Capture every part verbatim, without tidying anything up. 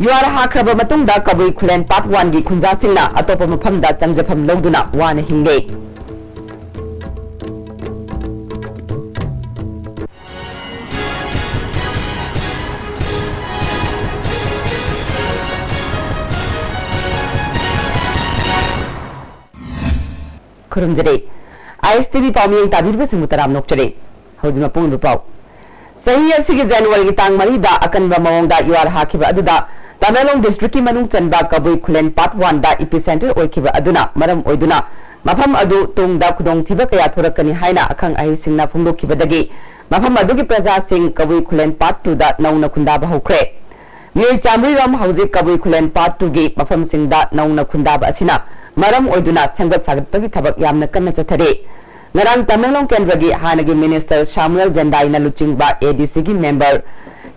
ꯌꯨꯍꯥꯔ ꯍꯥꯈ꯭ꯔꯕ ꯃꯇꯨꯡꯗ ꯀꯕꯨꯏ ꯈꯨꯂꯦꯟ ꯄꯥꯔꯠ ꯋꯥꯟꯒꯤ ꯈꯨꯟꯖꯥꯁꯤꯡꯅ ꯑꯇꯣꯞꯄ ꯃꯐꯝꯗ ꯆꯪꯖꯐꯝ ꯂꯧꯗꯨꯅ ꯋꯥꯅ ꯍꯤꯡꯂꯤ꯫ ꯈꯨꯔꯨꯝꯖꯔꯤ꯫ ꯑꯥꯏ ꯑꯦꯁ ꯇꯤ ꯚꯤ ꯄꯥꯎꯃꯤꯌꯦꯡ ꯇꯥꯕꯤꯔꯤꯕꯁꯤꯡꯕꯨ ꯇꯔꯥꯝꯅ ꯑꯣꯛꯆꯔꯤ꯫ ꯍꯧꯖꯤꯛ ꯃꯄꯨꯡ ꯑꯣꯏꯕ ꯄꯥꯎ꯫ ꯆꯍꯤ ꯑꯁꯤꯒꯤ ꯖꯅꯋꯥꯔꯤꯒꯤ ꯇꯥꯡ ꯃꯔꯤꯗ ꯑꯀꯟꯕ ꯃꯑꯣꯡꯗ ꯌꯨꯍꯥꯔ ꯍꯥꯈꯤꯕ ꯑꯗꯨꯗ ꯇꯃꯦꯡꯂꯣꯡ ꯗꯤꯁꯇ꯭ꯔꯤꯛꯀꯤ ꯃꯅꯨꯡ ꯆꯟꯕ ꯀꯕꯨꯏ ꯈꯨꯂꯦꯟ ꯄꯥꯔꯠ ꯋꯥꯟꯗ ꯏꯄꯤ ꯁꯦꯟꯇꯔ ꯑꯣꯏꯈꯤꯕ ꯑꯗꯨꯅ ꯃꯔꯝ ꯑꯣꯏꯗꯨꯅ ꯃꯐꯝ ꯑꯗꯨ ꯇꯨꯡꯗ ꯈꯨꯗꯣꯡꯊꯤꯕ ꯀꯌꯥ ꯊꯣꯔꯛꯀꯅꯤ ꯍꯥꯏꯅ ꯑꯈꯪ ꯑꯍꯩꯁꯤꯡꯅ ꯐꯣꯡꯗꯣꯛꯈꯤꯕꯗꯒꯤ ꯃꯐꯝ ꯑꯗꯨꯒꯤ ꯄ꯭ꯔꯖꯥꯁꯤꯡ ꯀꯕꯨꯏ ꯈꯨꯂꯦꯟ ꯄꯥꯔꯠ ꯇꯨꯗ ꯅꯧꯅ ꯈꯨꯟꯗꯥꯕ ꯍꯧꯈ꯭ꯔꯦ꯫ ꯃꯤꯑꯣꯏ ꯆꯥꯃꯔꯤꯔꯣꯝ ꯍꯧꯖꯤꯛ ꯀꯕꯨꯏ ꯈꯨꯂꯦꯟ ꯄꯥꯔꯠ ꯇꯨꯒꯤ ꯃꯐꯝꯁꯤꯡꯗ ꯅꯧꯅ ꯈꯨꯟꯗꯥꯕ ꯑꯁꯤꯅ ꯃꯔꯝ ꯑꯣꯏꯗꯨꯅ ꯁꯦꯝꯒꯠ ꯁꯥꯒꯠꯄꯒꯤ ꯊꯕꯛ ꯌꯥꯝꯅ ꯀꯟꯅ ꯆꯠꯊꯔꯤ꯫ ꯉꯔꯥꯡ ꯇꯃꯦꯡꯂꯣꯡ ꯀꯦꯟꯗ꯭ꯔꯒꯤ ꯍꯥꯟꯅꯒꯤ ꯃꯤꯅꯤꯁꯇꯔ ꯁꯥꯃꯨꯑꯦꯜ ꯖꯦꯟꯗꯥꯏꯅ ꯂꯨꯆꯤꯡꯕ ꯑꯦ ꯗꯤ ꯁꯤꯒꯤ ꯃꯦꯝꯕꯔ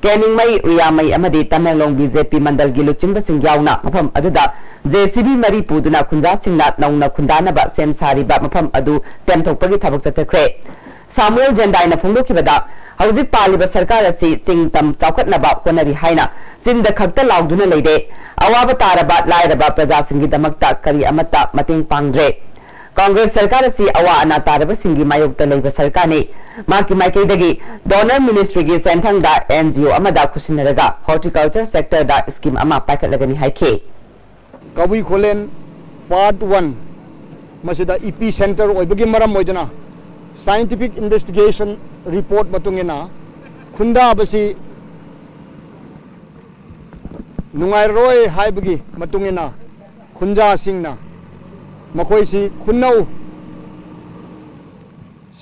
ꯀꯦꯅꯤꯡꯃꯩ, ꯔꯤꯌꯥꯃꯩ ꯑꯃꯗꯤ ꯇꯃꯦꯡꯂꯣꯡ ꯕꯤ ꯖꯦ ꯄꯤ ꯃꯟꯗꯜꯒꯤ ꯂꯨꯆꯤꯡꯕꯁꯤꯡ ꯌꯥꯎꯅ ꯃꯐꯝ ꯑꯗꯨꯗ ꯖꯦ ꯁꯤ ꯕꯤ ꯃꯔꯤ ꯄꯨꯗꯨꯅ ꯈꯨꯟꯖꯥꯁꯤꯡꯅ ꯅꯧꯅ ꯈꯨꯟꯗꯥꯅꯕ ꯁꯦꯝ ꯁꯥꯔꯤꯕ ꯃꯐꯝ ꯑꯗꯨ ꯇꯦꯝꯊꯣꯛꯄꯒꯤ ꯊꯕꯛ ꯆꯠꯊꯈ꯭ꯔꯦ꯫ ꯁꯥꯃꯨꯑꯦꯜ ꯖꯦꯟꯗꯥꯏꯅ ꯐꯣꯡꯗꯣꯛꯈꯤꯕꯗ, ꯍꯧꯖꯤꯛ ꯄꯥꯜꯂꯤꯕ ꯁꯔꯀꯥꯔ ꯑꯁꯤ ꯆꯤꯡ ꯇꯝ ꯆꯥꯎꯈꯠꯅꯕ ꯍꯣꯠꯅꯔꯤ ꯍꯥꯏꯅ ꯆꯤꯟꯗ ꯈꯛꯇ ꯂꯥꯎꯗꯨꯅ ꯂꯩꯔꯦ꯫ ꯑꯋꯥꯕ ꯇꯥꯔꯕ ꯂꯥꯏꯔꯕ ꯄ꯭ꯔꯖꯥꯁꯤꯡꯒꯤꯗꯃꯛꯇ ꯀꯔꯤ ꯑꯃꯠꯇ ꯃꯇꯦꯡ ꯄꯥꯡꯗ꯭ꯔꯦ꯫ ꯀꯪꯒ꯭ꯔꯦꯁ ꯁꯔꯀꯥꯔ ꯑꯁꯤ ꯑꯋꯥ ꯑꯅꯥ ꯇꯥꯔꯕꯁꯤꯡꯒꯤ ꯃꯥꯌꯣꯛꯇ ꯂꯩꯕ ꯁꯔꯀꯥꯔꯅꯤ꯫ ꯃꯍꯥꯛꯀꯤ ꯃꯥꯏꯀꯩꯗꯒꯤ ꯗꯣꯅꯔ ꯃꯤꯅꯤꯁꯇ꯭ꯔꯤꯒꯤ ꯁꯦꯟꯊꯪꯗ ꯑꯦꯟ ꯖꯤ ꯑꯣ ꯑꯃꯗ ꯈꯨꯠꯁꯤꯟꯅꯔꯒ ꯍꯣꯔꯇꯤꯀꯜꯆꯔ ꯁꯦꯛꯇꯔꯗ ꯁ꯭ꯀꯤꯝ ꯑꯃ ꯄꯥꯏꯈꯠꯂꯒꯅꯤ ꯍꯥꯏꯈꯤ꯫ ꯀꯕꯨꯏ ꯈꯨꯂꯦꯟ ꯄꯥꯔꯠ ꯋꯥꯟ ꯃꯁꯤꯗ ꯏꯄꯤ ꯁꯦꯟꯇꯔ ꯑꯣꯏꯕꯒꯤ ꯃꯔꯝ ꯑꯣꯏꯗꯨꯅ ꯁꯥꯏꯟꯇꯤꯐꯤꯛ ꯏꯟꯚꯦꯁꯇꯤꯒꯦꯁꯟ ꯔꯤꯄꯣꯔꯠ ꯃꯇꯨꯡ ꯏꯟꯅ ꯈꯨꯟꯗꯥꯕꯁꯤ ꯅꯨꯡꯉꯥꯏꯔꯔꯣꯏ ꯍꯥꯏꯕꯒꯤ ꯃꯇꯨꯡ ꯏꯟꯅ ꯈꯨꯟꯖꯥꯁꯤꯡꯅ ꯃꯈꯣꯏꯁꯤ ꯈꯨꯟꯅꯧ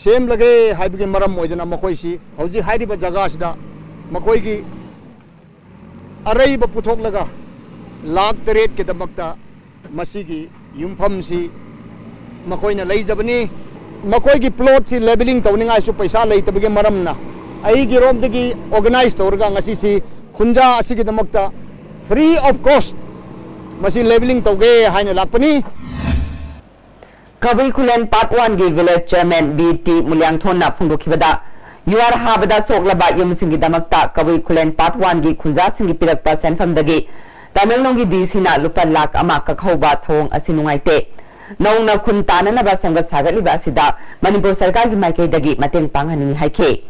ꯁꯦꯝꯂꯒꯦ ꯍꯥꯏꯕꯒꯤ ꯃꯔꯝ ꯑꯣꯏꯗꯨꯅ ꯃꯈꯣꯏꯁꯤ ꯍꯧꯖꯤꯛ ꯍꯥꯏꯔꯤꯕ ꯖꯒꯥꯁꯤꯗ ꯃꯈꯣꯏꯒꯤ ꯑꯔꯩꯕ ꯄꯨꯊꯣꯛꯂꯒ ꯂꯥꯈ ꯇꯔꯦꯠꯀꯤꯗꯃꯛꯇ ꯃꯁꯤꯒꯤ ꯌꯨꯝꯐꯝꯁꯤ ꯃꯈꯣꯏꯅ ꯂꯩꯖꯕꯅꯤ꯫ ꯃꯈꯣꯏꯒꯤ ꯄ꯭ꯂꯣꯠꯁꯤ ꯂꯦꯕꯦꯂꯤꯡ ꯇꯧꯅꯤꯡꯉꯥꯏꯁꯨ ꯄꯩꯁꯥ ꯂꯩꯇꯕꯒꯤ ꯃꯔꯝꯅ ꯑꯩꯒꯤꯔꯣꯝꯗꯒꯤ ꯑꯣꯔꯒꯅꯥꯏꯖ ꯇꯧꯔꯒ ꯉꯁꯤꯁꯤ ꯈꯨꯟꯖꯥ ꯑꯁꯤꯒꯤꯗꯃꯛꯇ ꯐ꯭ꯔꯤ ꯑꯣꯐ ꯀꯣꯁ ꯃꯁꯤ ꯂꯦꯕꯦꯂꯤꯡ ꯇꯧꯒꯦ ꯍꯥꯏꯅ ꯂꯥꯛꯄꯅꯤ꯫ ꯀꯕꯨꯏ ꯈꯨꯂꯦꯟ ꯄꯥꯔꯠ ꯋꯥꯟꯒꯤ ꯚꯤꯂꯦꯖ ꯆꯤꯌꯔꯃꯦꯟ ꯕꯤ ꯇꯤ ꯃꯨꯂꯤꯌꯥꯡꯊꯣꯟꯅ ꯐꯣꯡꯗꯣꯛꯈꯤꯕꯗ, ꯌꯨꯍꯥꯔ ꯍꯥꯕꯗ ꯁꯣꯛꯂꯕ ꯌꯨꯝꯁꯤꯡꯒꯤꯗꯃꯛꯇ ꯀꯕꯨꯏ ꯈꯨꯂꯦꯟ ꯄꯥꯔꯠ ꯋꯥꯟꯒꯤ ꯈꯨꯟꯖꯥꯁꯤꯡꯒꯤ ꯄꯤꯔꯛꯄ ꯁꯦꯟꯐꯝꯗꯒꯤ ꯇꯃꯦꯡꯂꯣꯡꯒꯤ ꯗꯤ ꯁꯤꯅ ꯂꯨꯄꯥ ꯂꯥꯈ ꯑꯃ ꯀꯛꯍꯧꯕ ꯊꯧꯑꯣꯡ ꯑꯁꯤ ꯅꯨꯡꯉꯥꯏꯇꯦ꯫ ꯅꯧꯅ ꯈꯨꯟ ꯇꯥꯅꯅꯕ ꯁꯦꯝꯒꯠ ꯁꯥꯒꯠꯂꯤꯕ ꯑꯁꯤꯗ ꯃꯅꯤꯄꯨꯔ ꯁꯔꯀꯥꯔꯒꯤ ꯃꯥꯏꯀꯩꯗꯒꯤ ꯃꯇꯦꯡ ꯄꯥꯡꯍꯟꯅꯤꯡꯏ ꯍꯥꯏꯈꯤ꯫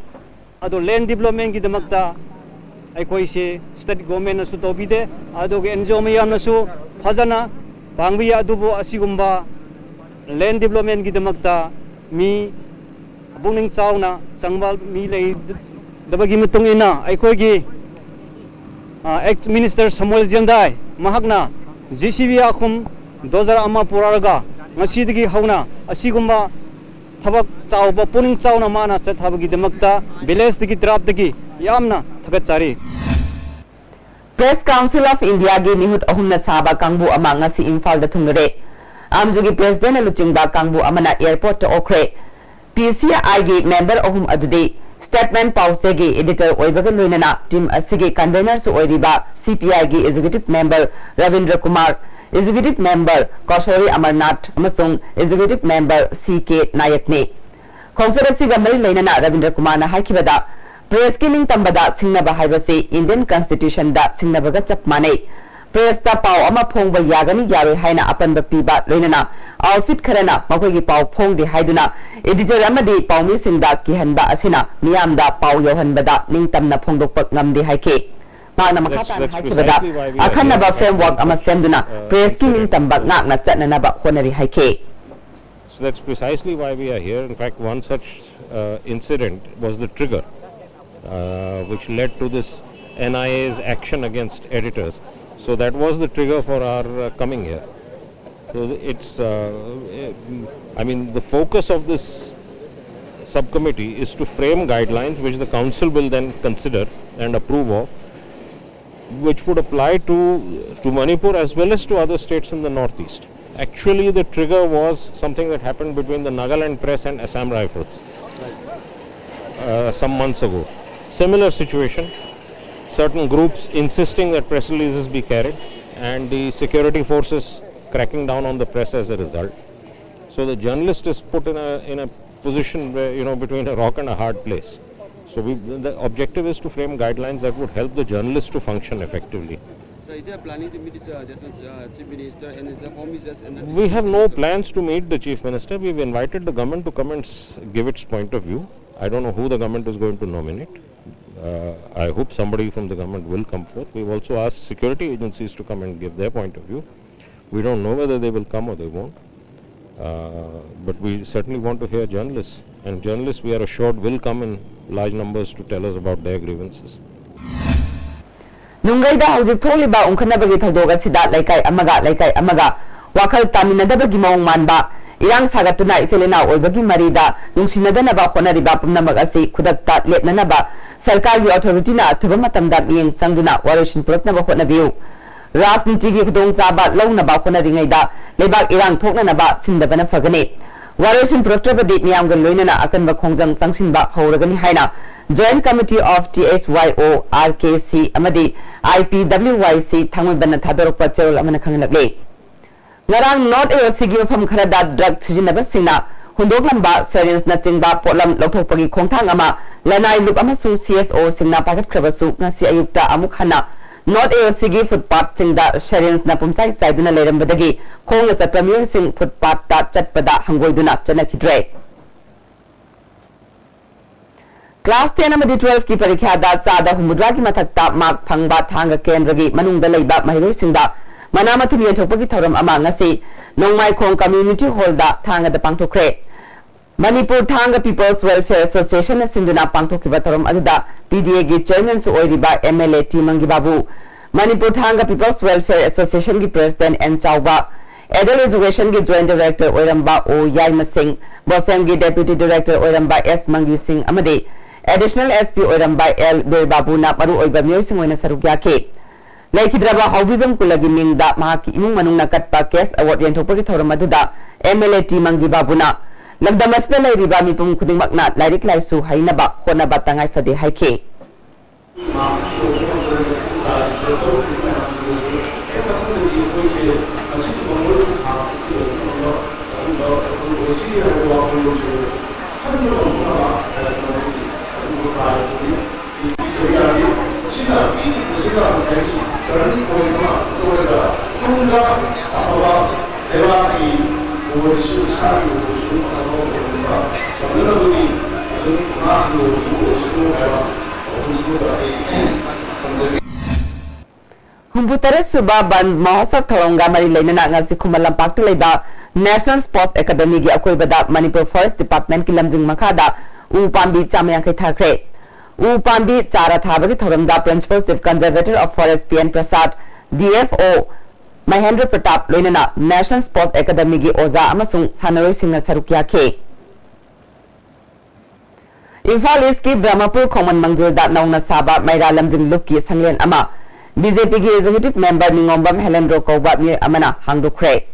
ꯑꯗꯣ ꯂꯦꯟ ꯗꯤꯕ꯭ꯂꯞꯃꯦꯟꯒꯤꯗꯃꯛꯇ ꯑꯩꯈꯣꯏꯁꯦ ꯁ꯭ꯇꯦꯠ ꯒꯣꯔꯃꯦꯟꯅꯁꯨ ꯇꯧꯕꯤꯗꯦ, ꯑꯗꯨꯒ ꯑꯦꯟ ꯖꯤ ꯑꯣ ꯃꯌꯥꯝꯅꯁꯨ ꯐꯖꯅ ꯄꯥꯡꯕꯤ, ꯑꯗꯨꯕꯨ ꯑꯁꯤꯒꯨꯝꯕ ꯂꯦꯟ ꯗꯤꯕ꯭ꯂꯞꯃꯦꯟꯒꯤꯗꯃꯛꯇ ꯃꯤ ꯄꯨꯛꯅꯤꯡ ꯆꯥꯎꯅ ꯆꯪꯕ ꯃꯤ ꯂꯩꯇꯕꯒꯤ ꯃꯇꯨꯡ ꯏꯟꯅ ꯑꯩꯈꯣꯏꯒꯤ ꯑꯦꯛꯁ ꯃꯤꯅꯤꯁꯇꯔ ꯁꯃꯨꯑꯦꯜ ꯖꯦꯡꯗꯥꯏ ꯃꯍꯥꯛꯅ ꯖꯦ ꯁꯤ ꯕꯤ ꯑꯍꯨꯝ ꯗꯣꯖꯔ ꯑꯃ ꯄꯨꯔꯛꯑꯒ ꯉꯁꯤꯗꯒꯤ ꯍꯧꯅ ꯑꯁꯤꯒꯨꯝꯕ ꯊꯕꯛ ꯆꯥꯎꯕ ꯄꯨꯛꯅꯤꯡ ꯆꯥꯎꯅ ꯃꯥꯅ ꯆꯠꯊꯕꯒꯤꯗꯃꯛꯇ ꯚꯤꯂꯦꯖꯇꯒꯤ ꯇ꯭ꯔꯥꯏꯕꯇꯒꯤ ꯌꯥꯝꯅ ꯊꯥꯒꯠꯆꯔꯤ꯫ Press Council of Indiaꯒꯤ ꯃꯤꯍꯨꯠ ꯑꯍꯨꯝꯅ ꯁꯥꯕ ꯀꯥꯡꯕꯨ ꯑꯃ ꯉꯁꯤ ꯏꯝꯐꯥꯜꯗ ꯊꯨꯡꯂꯔꯦ꯫ ꯑꯥꯝꯖꯨꯒꯤ ꯄ꯭ꯔꯦꯁꯤꯗꯦꯟꯅ ꯂꯨꯆꯤꯡꯕ ꯀꯥꯡꯕꯨ ꯑꯃꯅ ꯑꯦꯌꯔꯄꯣꯔꯠꯇ ꯑꯣꯛꯈ꯭ꯔꯦ꯫ ꯄꯤ ꯁꯤ ꯑꯥꯏꯒꯤ ꯃꯦꯝꯕꯔ ꯑꯍꯨꯝ ꯑꯗꯨꯗꯤ ꯁ꯭ꯇꯦꯠꯃꯦꯟ ꯄꯥꯎꯆꯦꯒꯤ ꯏꯗꯤꯇꯔ ꯑꯣꯏꯕꯒ ꯂꯣꯏꯅꯅ ꯇꯤꯝ ꯑꯁꯤꯒꯤ ꯀꯟꯚꯦꯅꯔꯁꯨ ꯑꯣꯏꯔꯤꯕ ꯁꯤ ꯄꯤ ꯑꯥꯏꯒꯤ executive member Rabindra Kumar, executive member Kosori Amarnath ꯑꯃꯁꯨꯡ ꯑꯦꯛꯖꯤꯀ꯭ꯌꯨꯇꯤꯚ ꯃꯦꯝꯕꯔ ꯁꯤ ꯀꯦ ꯅꯥꯌꯛꯅꯤ꯫ ꯈꯣꯡꯆꯠ ꯑꯁꯤꯒ ꯃꯔꯤ ꯂꯩꯅꯅ ꯔꯕꯤꯟꯗ꯭ꯔ ꯀꯨꯃꯥꯔꯅ ꯍꯥꯏꯈꯤꯕꯗ, ꯄ꯭ꯔꯦꯁꯀꯤ ꯅꯤꯡꯇꯝꯕꯗ ꯁꯤꯡꯅꯕ ꯍꯥꯏꯕꯁꯤ ꯏꯟꯗꯤꯌꯟ ꯀꯟꯁꯇꯤꯇ꯭ꯌꯨꯁꯟꯗ ꯁꯤꯡꯅꯕꯒ ꯆꯞ ꯃꯥꯟꯅꯩ꯫ ꯄ꯭ꯔꯦꯁꯇ ꯄꯥꯎ ꯑꯃ ꯐꯣꯡꯕ ꯌꯥꯒꯅꯤ ꯌꯥꯔꯣꯏ ꯍꯥꯏꯅ ꯑꯄꯟꯕ ꯄꯤꯕ, ꯂꯣꯏꯅꯅ ꯑꯥꯎꯠꯐꯤꯠ ꯈꯔꯅ ꯃꯈꯣꯏꯒꯤ ꯄꯥꯎ ꯐꯣꯡꯗꯦ ꯍꯥꯏꯗꯨꯅ ꯑꯦꯗꯤꯇꯔ ꯑꯃꯗꯤ ꯄꯥꯎꯃꯤꯁꯤꯡꯗ ꯀꯤꯍꯟꯕ ꯑꯁꯤꯅ ꯃꯤꯌꯥꯝꯗ ꯄꯥꯎ ꯌꯧꯍꯟꯕꯗ ꯅꯤꯡꯇꯝꯅ ꯐꯣꯡꯗꯣꯛꯄ ꯉꯝꯗꯦ ꯍꯥꯏꯈꯤ꯫ ꯃꯍꯥꯛꯅ ꯃꯈꯥ That's, ꯇꯥꯅ that's ꯍꯥꯏꯈꯤꯕꯗ, precisely why we are ꯑꯈꯟꯅꯕ here in fact framework one ꯑꯃ such, ꯁꯦꯝꯗꯨꯅ uh, ꯄ꯭ꯔꯦꯁꯀꯤ incident ꯅꯤꯡꯇꯝꯕ was ꯉꯥꯛꯅ ꯆꯠꯅꯅꯕ ꯍꯣꯠꯅꯔꯤ ꯍꯥꯏꯈꯤ꯫ So that's precisely why we are here. In fact, one such uh, incident was the trigger uh, which led to this N I A's action against editors. So that was the trigger for our uh, coming here. So it's, uh, I mean, the focus of this subcommittee is to frame guidelines which the council will then consider and approve of, which would apply to, to Manipur as well as to other states in the Northeast. Actually, the trigger was something that happened between the Nagaland Press and Assam Rifles uh, some months ago. Similar situation, certain groups insisting that press releases be carried, and the security forces cracking down on the press as a result. So the journalist is put in a, in a position where, you know, between a rock and a hard place. So we, the objective is to frame guidelines that would help the journalists to function effectively. So is there planning to meet the uh, Assistant uh, Chief Minister and the Home Minister? And We have no plans to meet the Chief Minister. We've invited the government to come and give its point of view. I don't know who the government is going to nominate. Uh, I hope somebody from the government will come forth. We've also asked security agencies to come and give their point of view. We don't know whether they will come or they won't. Uh, but we certainly want to hear journalists. And journalists, we are assured, will come in large numbers to tell us about their grievances. ꯅꯨꯡꯒꯩꯗ ꯍꯧꯖꯤꯛ ꯊꯣꯛꯂꯤꯕ ꯎꯪꯈꯠꯅꯕꯒꯤ ꯊꯧꯗꯣꯛ ꯑꯁꯤꯗ ꯂꯩꯀꯥꯏ ꯑꯃꯒ ꯂꯩꯀꯥꯏ ꯑꯃꯒ ꯋꯥꯈꯜ ꯇꯥꯃꯤꯟꯅꯗꯕꯒꯤ ꯃꯑꯣꯡ ꯃꯥꯟꯕ, ꯏꯔꯥꯡ ꯁꯥꯒꯠꯇꯨꯅ ꯏꯆꯤꯜ ꯏꯅꯥꯎ ꯑꯣꯏꯕꯒꯤ ꯃꯔꯤꯗ ꯅꯨꯡꯁꯤꯅꯗꯅꯕ ꯍꯣꯠꯅꯔꯤꯕ ꯄꯨꯝꯅꯃꯛ ꯑꯁꯤ ꯈꯨꯗꯛꯇ ꯂꯦꯞꯅꯅꯕ ꯁꯔꯀꯥꯔꯒꯤ ꯑꯣꯊꯣꯔꯤꯇꯤꯅ ꯑꯊꯨꯕ ꯃꯇꯝꯗ ꯃꯤꯠꯌꯦꯡ ꯆꯪꯗꯨꯅ ꯋꯥꯔꯣꯏꯁꯤꯟ ꯄꯨꯔꯛꯅꯕ ꯍꯣꯠꯅꯕꯤꯌꯨ꯫ ꯔꯥꯖꯅꯤꯇꯤꯒꯤ ꯈꯨꯗꯣꯡꯆꯥꯕ ꯂꯧꯅꯕ ꯍꯣꯠꯅꯔꯤꯉꯩꯗ ꯂꯩꯕꯥꯛ ꯏꯔꯥꯡ ꯊꯣꯛꯅꯅꯕ ꯁꯤꯟꯗꯕꯅ ꯐꯒꯅꯤ꯫ ꯋꯥꯔꯣꯏꯁꯤꯟ ꯄꯨꯔꯛꯇ꯭ꯔꯕꯗꯤ ꯃꯤꯌꯥꯝꯒ ꯂꯣꯏꯅꯅ ꯑꯀꯟꯕ ꯈꯣꯡꯖꯪ ꯆꯪꯁꯤꯟꯕ ꯍꯧꯔꯒꯅꯤ ꯍꯥꯏꯅ Joint Committee of T H Y O, R K C ꯑꯃꯗꯤ I P W Y C ꯊꯥꯡꯃꯩꯕꯟꯅ ꯊꯥꯗꯣꯔꯛꯄ ꯆꯦꯔꯣꯜ ꯑꯃꯅ ꯈꯪꯍꯜꯂꯛꯂꯤ꯫ ꯉꯔꯥꯡ North A O Cꯒꯤ ꯃꯐꯝ ꯈꯔꯗ drug ꯁꯤꯖꯤꯟꯅꯕꯁꯤꯡꯅ ꯍꯨꯟꯗꯣꯛꯂꯝꯕ syringeꯅꯆꯤꯡꯕ ꯄꯣꯠꯂꯝ ꯂꯧꯊꯣꯛꯄꯒꯤ ꯈꯣꯡꯊꯥꯡ ꯑꯃ ꯂꯅꯥꯏ ꯂꯨꯞ ꯑꯃꯁꯨꯡ C S Oꯁꯤꯡꯅ ꯄꯥꯏꯈꯠꯈ꯭ꯔꯕꯁꯨ ꯉꯁꯤ ꯑꯌꯨꯛꯇ ꯑꯃꯨꯛ ꯍꯟꯅ North A O Cꯒꯤ footpathꯁꯤꯡꯗ syringeꯅ ꯄꯨꯝꯆꯥꯏ ꯆꯥꯏꯗꯨꯅ ꯂꯩꯔꯝꯕꯗꯒꯤ ꯈꯣꯡꯅ ꯆꯠꯄ ꯃꯤꯑꯣꯏꯁꯤꯡ footpathꯇ ꯆꯠꯄꯗ ꯍꯪꯒꯣꯏꯗꯨꯅ ꯆꯠꯅꯈꯤꯗ꯭ꯔꯦ꯫ Class ten ꯑꯃꯗꯤ twelveꯀꯤ ꯄꯔꯤꯈ꯭ꯌꯥꯗ ꯆꯥꯗ ꯍꯨꯝꯐꯨꯇꯔꯥꯒꯤ ꯃꯊꯛꯇ mark ꯐꯪꯕ ꯊꯥꯡꯒ ꯀꯦꯟꯗ꯭ꯔꯒꯤ ꯃꯅꯨꯡꯗ ꯂꯩꯕ ꯃꯍꯩꯔꯣꯏꯁꯤꯡꯗ ꯃꯅꯥ ꯃꯊꯨꯝ ꯌꯦꯟꯊꯣꯛꯄꯒꯤ ꯊꯧꯔꯝ ꯑꯃ ꯉꯁꯤ ꯅꯣꯡꯃꯥꯏꯈꯣꯡ Community Hallꯗ ꯊꯥꯡꯒꯗ ꯄꯥꯡꯊꯣꯛꯈ꯭ꯔꯦ꯫ ꯃꯅꯤꯄꯨꯔ ꯊꯥꯡꯒ People's Welfare Associationꯅ ꯁꯤꯟꯗꯨꯅ ꯄꯥꯡꯊꯣꯛꯈꯤꯕ ꯊꯧꯔꯝ ꯑꯗꯨꯗ P D Aꯒꯤ chairmanꯁꯨ ꯑꯣꯏꯔꯤꯕ M L A T ꯃꯪꯒꯤ ꯕꯥꯕꯨ, ꯃꯅꯤꯄꯨꯔ ꯊꯥꯡꯒ People's Welfare Associationꯒꯤ president N ꯆꯥꯎꯕ, Adult Educationꯒꯤ joint director ꯑꯣꯏꯔꯝꯕ O ꯌꯥꯏꯃꯁꯤꯡ, ꯕꯣꯁꯦꯝꯒꯤ deputy director ꯑꯣꯏꯔꯝꯕ S ꯃꯪꯒꯤ ꯁꯤꯡ ꯑꯃꯗꯤ additional S P ꯑꯣꯏꯔꯝꯕ L ꯕꯤꯔ ꯕꯥꯕꯨꯅ ꯃꯔꯨꯑꯣꯏꯕ ꯃꯤꯑꯣꯏꯁꯤꯡ ꯑꯣꯏꯅ ꯁꯔꯨꯛ ꯌꯥꯈꯤ꯫ ꯂꯩꯈꯤꯗ꯭ꯔꯕ ꯍꯥꯎꯕꯤꯖꯝ ꯀꯨꯂꯒꯤ ꯃꯤꯡꯗ ꯃꯍꯥꯛꯀꯤ ꯏꯃꯨꯡ ꯃꯅꯨꯡꯅ ꯀꯠꯄ cash award ꯌꯦꯟꯊꯣꯛꯄꯒꯤ ꯊꯧꯔꯝ ꯑꯗꯨꯗ M L A T ꯃꯪꯒꯤ ꯕꯥꯕꯨꯅ ꯂꯝꯗꯝ ꯑꯁꯤꯗ ꯂꯩꯔꯤꯕ ꯃꯤꯄꯨꯝ ꯈꯨꯗꯤꯡꯃꯛꯅ ꯂꯥꯏꯔꯤꯛ ꯂꯥꯏꯁꯨ ꯍꯩꯅꯕ ꯍꯣꯠꯅꯕ ꯇꯉꯥꯏ ꯐꯗꯦ ꯍꯥꯏꯈꯤ꯫ ꯍꯨꯝꯐꯨ ꯇꯔꯦꯠ ꯁꯨꯕ ꯕꯟ ꯃꯍꯣꯠꯁꯕ ꯊꯧꯔꯝꯒ ꯃꯔꯤ ꯂꯩꯅꯅ ꯉꯁꯤ ꯈꯨꯃꯟ ꯂꯝꯄꯥꯛꯇ ꯂꯩꯕ National Sports Academyꯒꯤ ꯑꯀꯣꯏꯕꯗ ꯃꯅꯤꯄꯨꯔ Forest Departmentꯀꯤ ꯂꯝꯖꯤꯡ ꯃꯈꯥꯗ ꯎ ꯄꯥꯝꯕꯤ ꯆꯥꯝꯃ ꯌꯥꯡꯈꯩ ꯊꯥꯈ꯭ꯔꯦ꯫ ꯎ ꯄꯥꯝꯕꯤ ꯆꯥꯔ ꯊꯥꯕꯒꯤ ꯊꯧꯔꯝꯗ Principal Chief Conservator of Forest P N Prasad, D F O Mahendra Pratap ꯂꯣꯏꯅꯅ National Sports Academyꯒꯤ ꯑꯣꯖꯥ ꯑꯃꯁꯨꯡ ꯁꯥꯟꯅꯔꯣꯏꯁꯤꯡꯅ ꯁꯔꯨꯛ ꯌꯥꯈꯤ꯫ ꯏꯝꯐꯥꯜ ꯏꯁꯀꯤ ꯕ꯭ꯔꯍꯃꯄꯨꯔ ꯈꯣꯡꯃꯟ ꯃꯪꯖꯤꯜꯗ ꯅꯧꯅ ꯁꯥꯕ ꯃꯩꯔꯥ ꯂꯝꯖꯤꯡ ꯂꯨꯞꯀꯤ ꯁꯪꯂꯦꯟ ꯑꯃ ꯕꯤ ꯖꯦ ꯄꯤꯒꯤ executive member ꯅꯤꯉꯣꯝꯕꯝ ꯍꯦꯂꯦꯟꯗ꯭ꯔꯣ ꯀꯧꯕ ꯃꯤꯑꯣꯏ ꯑꯃꯅ ꯍꯥꯡꯗꯣꯛꯈ꯭ꯔꯦ꯫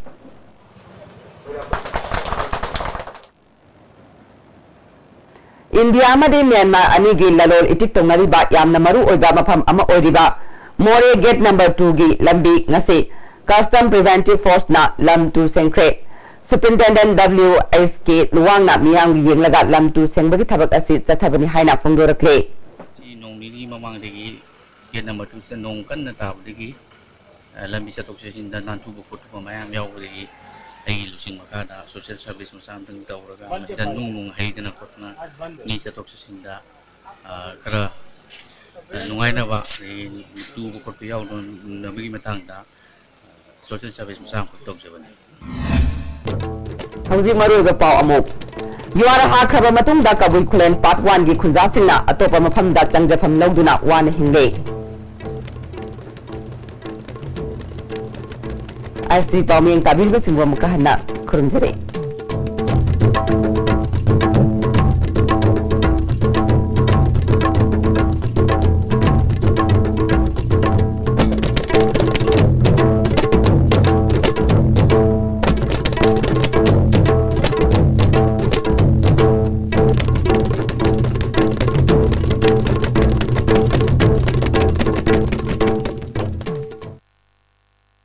ꯏꯟꯗꯤꯌꯥ ꯑꯃꯗꯤ ꯃ꯭ꯌꯥꯟꯃꯥꯔ ꯑꯅꯤꯒꯤ ꯂꯂꯣꯟ ꯏꯇꯤꯛ ꯇꯧꯅꯔꯤꯕ ꯌꯥꯝꯅ ꯃꯔꯨ ꯑꯣꯏꯕ ꯃꯐꯝ ꯑꯃ ꯑꯣꯏꯔꯤꯕ ꯃꯣꯔꯦ gate number twoꯒꯤ ꯂꯝꯕꯤ ꯉꯁꯤ Custom Preventive Forceꯅ ꯂꯝ ꯇꯨ ꯁꯦꯡꯈ꯭ꯔꯦ꯫ Superintendent W H K ꯂꯨꯋꯥꯡꯅ ꯃꯤꯌꯥꯝꯒꯤ ꯌꯦꯡꯂꯒ ꯂꯝ ꯇꯨ ꯁꯦꯡꯕꯒꯤ ꯊꯕꯛ ꯑꯁꯤ ꯆꯠꯊꯕꯅꯤ ꯍꯥꯏꯅ ꯐꯣꯡꯗꯣꯔꯛꯂꯤ꯫ ꯁꯤ ꯅꯣꯡ ꯅꯤꯅꯤ ꯃꯃꯥꯡꯗꯒꯤ gate number twoꯁꯤꯗ ꯅꯣꯡ ꯀꯟꯅ ꯇꯥꯕꯗꯒꯤ, ꯑ, ꯂꯝꯕꯤ ꯆꯠꯊꯣꯛ ꯆꯠꯁꯤꯟꯗ ꯅꯥꯟꯊꯨꯕ ꯈꯣꯠꯊꯨꯕ ꯃꯌꯥꯝ ꯌꯥꯎꯕꯗꯒꯤ ꯑꯩꯒꯤ ꯂꯨꯆꯤꯡ ꯃꯈꯥꯗ social service ꯃꯆꯥ ꯑꯃꯇꯪ ꯇꯧꯔꯒ ꯃꯁꯤꯗ ꯅꯨꯡ ꯅꯨꯡ ꯍꯩꯗꯅ ꯈꯣꯠꯇꯅ ꯃꯤ ꯆꯠꯊꯣꯛ ꯆꯠꯁꯤꯟꯗ, ꯑ, ꯈꯔ, ꯑ, ꯅꯨꯡꯉꯥꯏꯅꯕ, ꯑꯗꯒꯤ ꯇꯨꯕ ꯈꯣꯠꯄ ꯌꯥꯎꯗꯅꯕꯒꯤ ꯃꯇꯥꯡꯗ, ꯑ, social service ꯃꯆꯥ ꯑꯃꯈꯛ ꯇꯧꯖꯕꯅꯤ꯫ ꯍꯧꯖꯤꯛ ꯃꯔꯨꯑꯣꯏꯕ ꯄꯥꯎ ꯑꯃꯨꯛ꯫ ꯌꯨꯍꯥꯔ ꯍꯥꯈ꯭ꯔꯕ ꯃꯇꯨꯡꯗ ꯀꯕꯨꯏ ꯈꯨꯂꯦꯟ Part Oneꯒꯤ ꯈꯨꯟꯖꯥꯁꯤꯡꯅ ꯑꯇꯣꯞꯄ ꯃꯐꯝꯗ ꯆꯪꯖꯐꯝ ꯂꯧꯗꯨꯅ ꯋꯥꯅ ꯍꯤꯡꯂꯦ꯫ ꯑꯦꯁ ꯇꯤ ꯄꯥꯎꯃꯤꯌꯦꯡ ꯇꯥꯕꯤꯔꯤꯕꯁꯤꯡꯕꯨ ꯑꯃꯨꯛꯀ ꯍꯟꯅ ꯈꯨꯔꯨꯝꯖꯔꯤ꯫